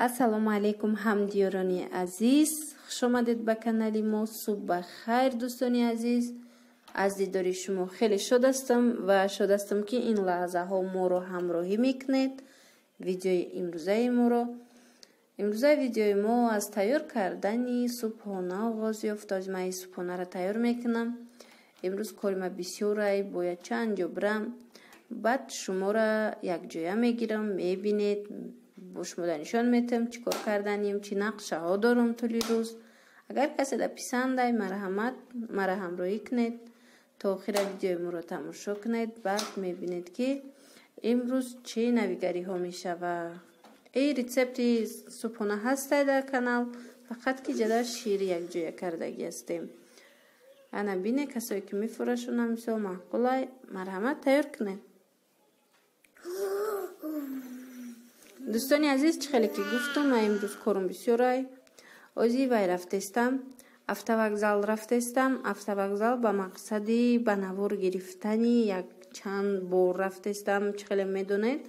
Ассалому алайкум ҳамдиёрони азиз, хуш омадед ба канали мо. Субҳ ба хайр дӯстони азиз. Аз дидори шумо хеле шод ҳастам ва шод ҳастам, ки ин лаҳзаҳо моро ҳамроҳӣ мекунед. Видеои имрӯзаи моро. Имрӯзаи видеои мо аз тайёр кардани субҳона оғоз ёфт. Аз ман ин субҳонаро тайёр мекунам. Имрӯз кори ма бисёрай, бояд чанд ҷо бирам. Баъд шуморо якҷоя мегирам, мебинед, бо шумо нишон метам чӣ кор карданим, чӣ нақшаҳо дорам тӯли рӯз. Агар касе да писандай, марҳамат мара ҳамроҳӣ кунед, то охира видеои моро тамошо кунед. Баъд мебинед, ки имрӯз чӣ навигариҳо мешавад. Эй рецепти субҳона ҳастай дар канал, фақат ки ҷада шир якҷоя кардагӣ ҳастем. Ана бине, касое ки мефурашона, мисол маъқулай, марҳамат тайёр кунед. Дӯстони азиз, чӣ хеле ки гуфтум, ман имрӯз корум бисёрай. Ози вай рафтестам, автовокзал рафтестам. Автовокзал ба мақсади ба навор гирифтани як чанд бор рафтестам. Чӣ хеле медонед,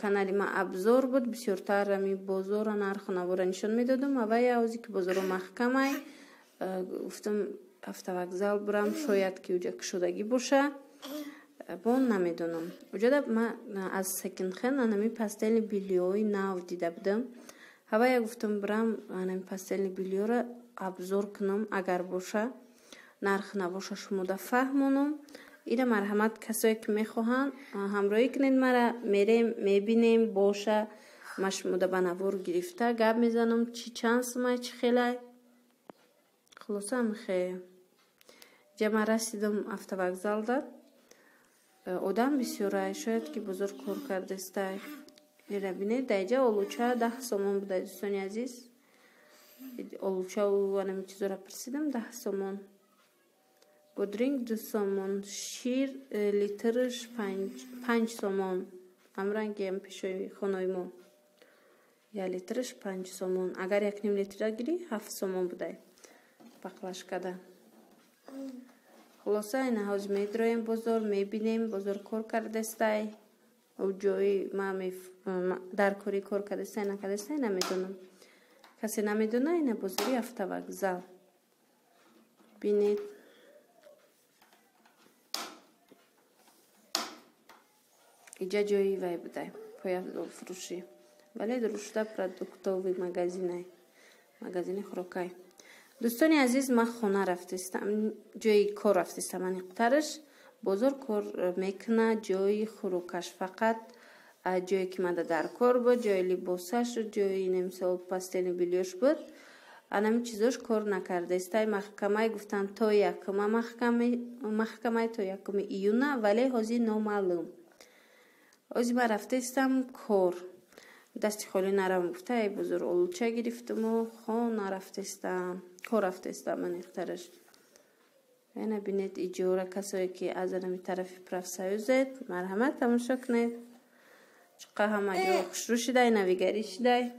канали ма обзор буд, бисёртар ами бозора нарху навора нишон медодум. Аввай ози ки бозоро маҳкамай, гуфтум автовокзал бурам, шояд ки уҷа кушодагӣ боша. Бо намедонам. Уҷода ма аз секонд-хенд анами постельный бельёи нав дида будам. Ҳавая гуфтам бирам анами постельный бельёро обзор кунам, агар боша, нарх набоша шумода фаҳмонам. Ира марҳамат касое ки мехоҳанд ҳамроҳӣ кунед мара, мерем, мебинем, боша ма шумода ба навор гирифта гап мезанам, чӣ чанд сумай, чӣ хелай. Хулоса ҳамихе. Ҷа ман расидам автовокзалда. Одам бисёрай, шояд ки бозор кор кардестай. Ира бинед, даиҷа олуча 10 сомон буда, дӯстони азиз. Олучаву анами чизора пурсидам, 10 сомон. Бодринг 2 сомон, шир литрш 5 сомон. Ҳамрангиам пешои хонаи мо. Я литрш 5 сомон. Агар 1,5 литра гирӣ, 7 сомон будай. Баклажкада. Хулоса ина ҳоз медроем бозор, мебинем, бозор кор кардестай. Ҷои ма дар кори кор кардестай, накардестай, намедонам. Касе намедона, ина бозори автовокзал. Бинед. Иҷа ҷои вай будай, пойафзолфурӯшӣ. Вале дурушта продуктовый магазинай, магазини хӯрокай. Дӯстони азиз, ман хона рафтестам, ҷои кор рафтестам, аниқтараш бозор кор мекуна, ҷои хӯрокаш фақат, ҷое ки мада дар кор буд, ҷои либосаш, ҷои немисол постельный бельёш буд. Анами чизош кор накардестай. Маҳкамай гуфтан то якума маҳкамай то 1 июна, вале ҳозир номаълум. Ҳозир ман рафтестам кор. Дасти холӣ нарам гуфта, эй бозор олуча гирифтуму хона рафтестам, кор рафтестам аниқтараш. Ана бинед иҷора, касое ки аз анами тарафи профсоюзед, марҳамат тамошо кунед. Чиқа ҳама ҷо хушрӯ шидай, навигарӣ шидай.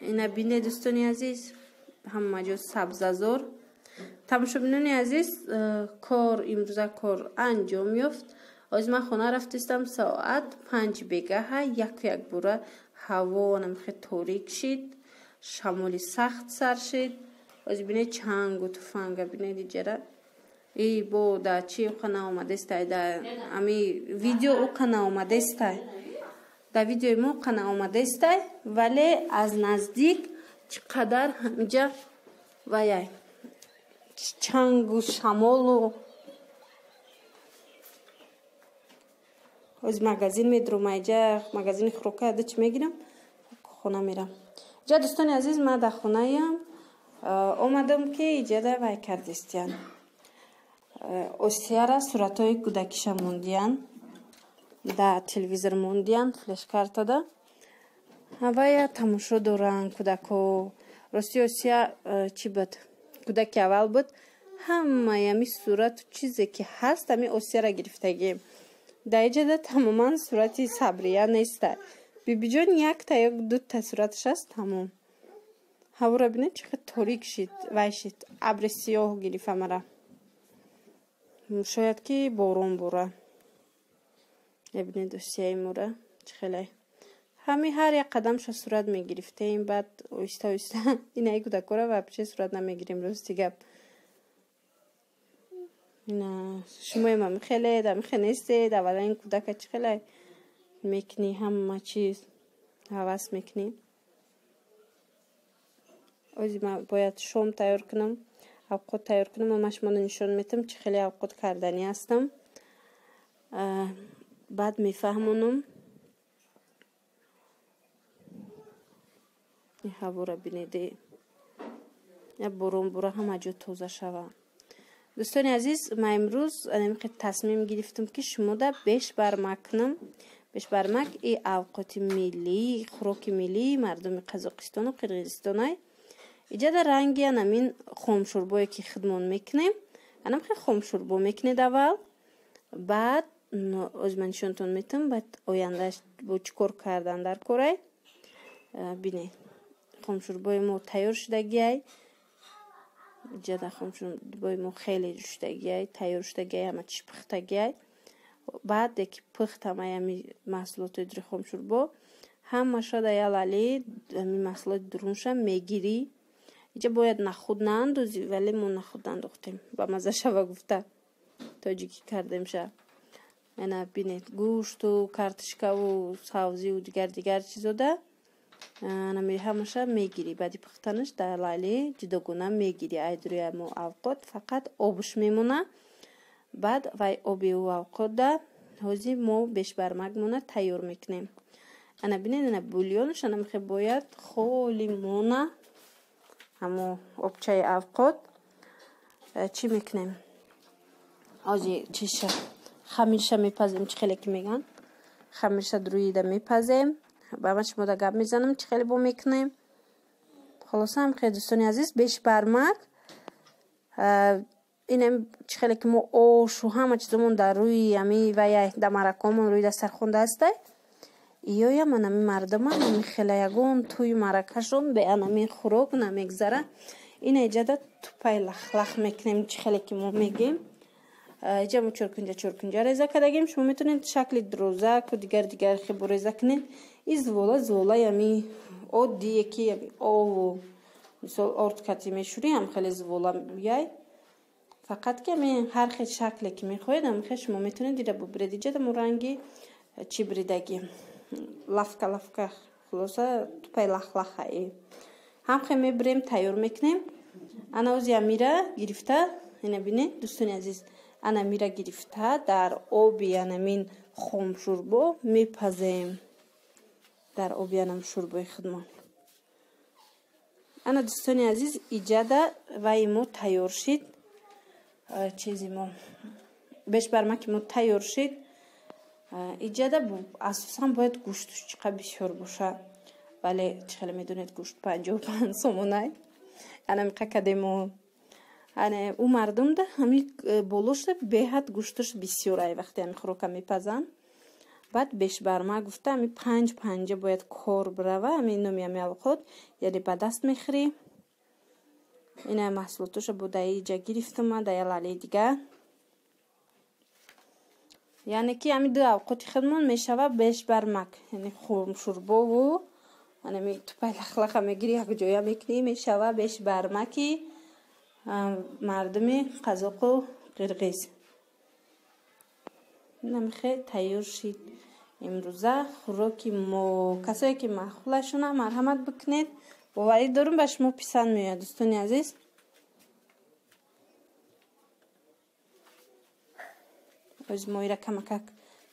Ина бинед дӯстони азиз, ҳама ҷо сабзазор. Тамошобинони азиз, кор имрӯза кор анҷом ёфт. Ҳозир ман хона рафтистам, соат 5 бегаҳа, як бура ҳаво анамихе торик шид, шамоли сахт сар шид. Ҳозир бинед чангу туфанга, бинед иҷара. И бо да чи уқа наомадестай, да ами видео уқа наомадестай. Да видеои мо уқа наомадестай, вале аз наздик чӣ қадар ҳамиҷа ваяй чангу шамолу. Ҳозир магазин медурам, айҷа магазини хӯрока ада чӣ мегирам, хона мерам. Иҷа дӯстони азиз, ман дар хонаям омадам, ки иҷада вай кардистиян. Осияра суратҳои кӯдакиша мондиян, дар телевизор мондиян, флешкартада. Ҳавая тамошо доранд кӯдако. Рости Осия чӣ буд? Кӯдаки аввал буд. Ҳамаи ами сурату чизе ки ҳаст, ами Осияра гирифтагӣ. Дар иҷада тамоман сурати Сабрия неста. Бибиҷон якта ё дута сураташ аст, тамом. Ҳавора бинед чӣ қадр торик шид, вай шид, абри сиёҳ гирифт ҳамара. Шояд ки борон бора. Бинед Осияи мора чӣ хеле Ҳами ҳар як қадамша сурат мегирифтем, баъд оҳиста оҳиста инаи кӯдакора вообще сурат намегирем, рости гап. Ина шумоем ҳами хелед, ҳами хел нестед, аввала ин кӯдака чӣ хеле мекунӣ, ҳама чиз ҳавас мекунӣ. Ози ман бояд шом тайёр кунам, авқот тайёр кунам, ман шуморо нишон метам чӣ хеле авқот карданӣ ҳастам. Баъд мефаҳмонам. Ин ҳавора бинед, як борон бура ҳама ҷо тоза шава. Дӯстони азиз, ман имрӯз тасмим гирифтам, ки шумода бешбармак кунам. Бешбармак и авқоти миллӣ, хӯроки миллии мардуми Қазоқистону Қирғизистонай. Иҷада ранги анамин хомшӯрбое ки худмон мекунем, анам хел хомшӯрбо мекунед аввал, баъд оз ман нишонтон метам, баъд ояндааш бо чӣ кор кардан дар корай. Бинед, хомшӯрбои мо тайёр шудагиай. Иҷада хомшӯрбои мо хеле шудагиай, тайёр шудагиай, ҳама чиш пухтагиай. Баъд ки пухт ҳамаи ҳами маҳсулоти дури хомшӯрбо, ҳамаша да як лали ҳами маҳсулоти дурунша мегирӣ. Иҷа бояд нахуд наандозӣ, вале мо нахуд андохтем, ба маза шава гуфта тоҷикӣ кардемша. Ана бинед, гӯшту картишкаву савзиву дигар дигар чизода анами ҳамаша мегирӣ. Баъди пухтанаш дар лали ҷудогона мегирӣ. Айдури мо авқот фақат обш мемона. Баъд вай оби ӯ авқотда ҳозир мо бешбармакмона тайёр мекунем. Ана бинед, ана бульонаш анамихе бояд холи мона, ҳамо обчаи авқот. Чӣ мекунем? Ҳозир чиша хамирша мепазем, чӣ хеле ки мегӯянд, хамирша друида мепазем. Ба ман шумода гап мезанам, чӣ хеле бо мекунем. Холоса ҳам хеле, дӯстони азиз, бешбармак инам чӣ хеле ки мо ошу ҳама чизомон дар рӯи ами вая да маъракаомон рӯи дастархонда ҳастай, иёям анами мардума ами хела ягон тӯи маъракашон бе анами хӯрок намегзара. Ина иҷада тупай лахлах мекунем, чӣ хеле ки мо мегем. Иҷа мо чоркунҷа чоркунҷа реза кардагем. Шумо метавонед шакли дурозаку дигар дигар хебо реза кунед. И звола зволаи ами оддие ки ову мисол орд кати мешӯрӣ, ҳам хеле звола яй. Фақат ки ами ҳар хел шакле ки мехоҳед, ами хел шумо метавонед ира бубиред. Иҷада мо ранги чӣ биридагӣ, лавка лавка, хулоса тупай лахлахаи ҳам хел мебирем, тайёр мекунем. Ана ози амира гирифта, ина бинед, дӯстони азиз, ана мира гирифта дар оби анамин хомшӯрбо мепазем, дар оби анам шӯрбои худмон. Ана, дӯстони азиз, иҷада ваи мо тайёр шид, чизи мо бешбармаки мо тайёр шид. Иҷада асосан бояд гӯштуш чӣ қадр бисёр боша, вале чӣ хеле медонед, гӯшт 55 сомонай. Ана миқа кадемо ана ӯ мардумда ҳами болошда беҳад гӯшташ бисёр ай вақте ҳами хӯрока мепазанд. Баъд бешбармак гуфта ҳами панҷ панҷа бояд кор бирава, ҳами номи ҳами авқот, яъне ба даст мехӯрӣ. Ина маҳсулотоша бо даи иҷа гирифтам ман да як лалаи дигар, яъне ки ҳами ду авқоти худмон мешава бешбармак, яъне хомшӯрбову анами тупай лахлаха мегирӣ, якҷоя мекунӣ, мешава бешбармаки мардуми қазоқу қирғиз. Инамихе тайёр шид имрӯза хӯроки мо. Касое ки маъқулашона, марҳамат бикунед, боварӣ дорум, ба шумо писанд меояд, дӯстони азиз. Оз мо ира камакак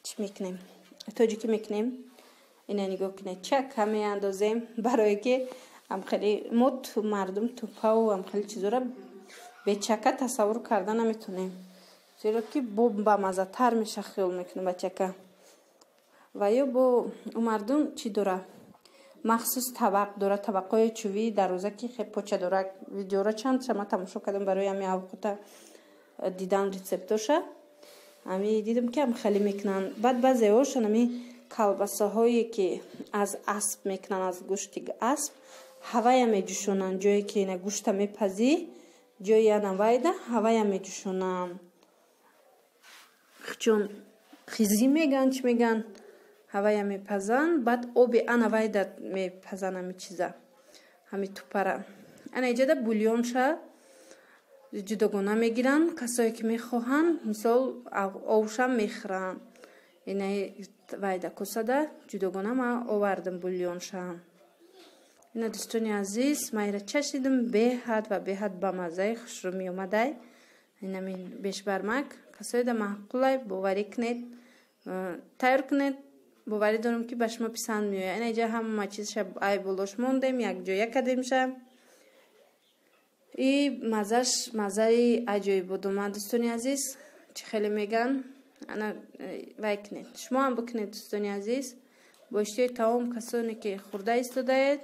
чӣ мекунем, тоҷикӣ мекунем. Ина нигоҳ кунед, чака меандозем, барое ки амхели мо мардум тупаву амхели чизора бечака тасаввур карда наметонем, зеро ки бо бамаззатар меша, хиёл мекунем ба чака. Ва ё бо ӯ мардум чӣ дора, махсус табақ дора, табақҳои чӯбии дароза ки хе поча дора. Видеора чанд ма тамошо кардам барои ҳами авқота дидан рецептоша, ами дидам ки ам хеле мекунанд. Баъд баъзеҳошон ами колбасаҳое ки аз асп мекунанд, аз гӯшти асп, ҳавая меҷӯшонанд. Ҷое ки ина гӯшта мепазӣ, ҷои ана вайда ҳавая меҷӯшонанд, чун хизӣ мегӯянд, чӣ мегӯянд, Ҳавая мепазанд, баъд оби ана вайда мепазанд ҳами чиза, ҳами тупара. Ана иҷада бульонша ҷудогона мегиранд, касое ки мехоҳанд, мисол овшам мехӯранд. Инаи вайда косада ҷудогона ман овардам бульоншам. Ина дӯстони азиз, ман ира чашидам, беҳад ва беҳад ба маззаи хушрӯ меомадай. Инамин бешбармак касоеда маъқулай, боварӣ кунед, тайёр кунед, боварӣ дорам ки ба шумо писанд меояд. Ина иҷа ҳама чизша ай болош мондем, якҷоя кардемша. И маззаш маззаи аҷоиб буд омад дӯстони азиз. Чӣ хеле меган, ана вай кунед, шумо ҳам бикунед дӯстони азиз. Бо иштиҳои таом касоне ки хӯрда истодаед,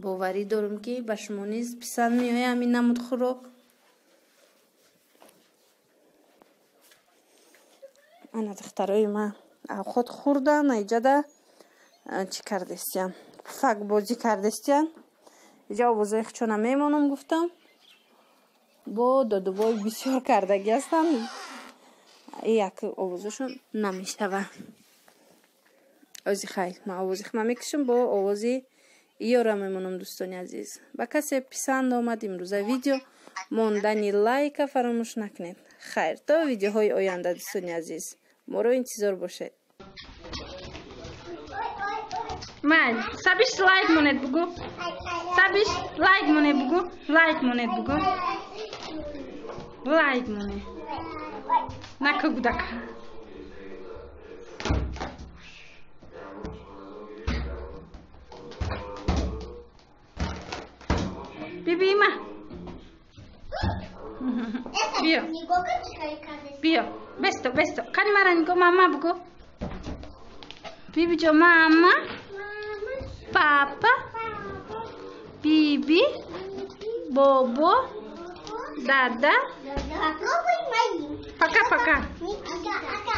боварӣ дорам ки ба шумо низ писанд меояд ҳамин намуд хӯрок. Ана духтарои ман авхот хӯрдан, иҷада чӣ кардестиян, пуфак бозӣ кардестиян. Иҷа овозои хучона мемонам гуфтам, бо додубой бисёр кардагӣ ҳастанд, як овозошон намешава. Ози хай ман овози хума мекушам, бо овози иёра мемонам дӯстони азиз. Ба касе писанд омад имрӯза видео, мондани лайка фаромӯш накунед. Хайр, то видеоҳои оянда дӯстони азиз, моро интизор бошед. Май, сабиш лайк монед бугу. Сабиш лайк монед бугу. Лайк монед бугу. Лайк монед. Нака гудака. Биби ма. Биё. Биё. Бесто, бесто. Қани мара нигоҳ мама бугу. Биби ҷо мама. Папа, Биби, Бобо, Дада. Попробуй мои. Пока-пока. Пока.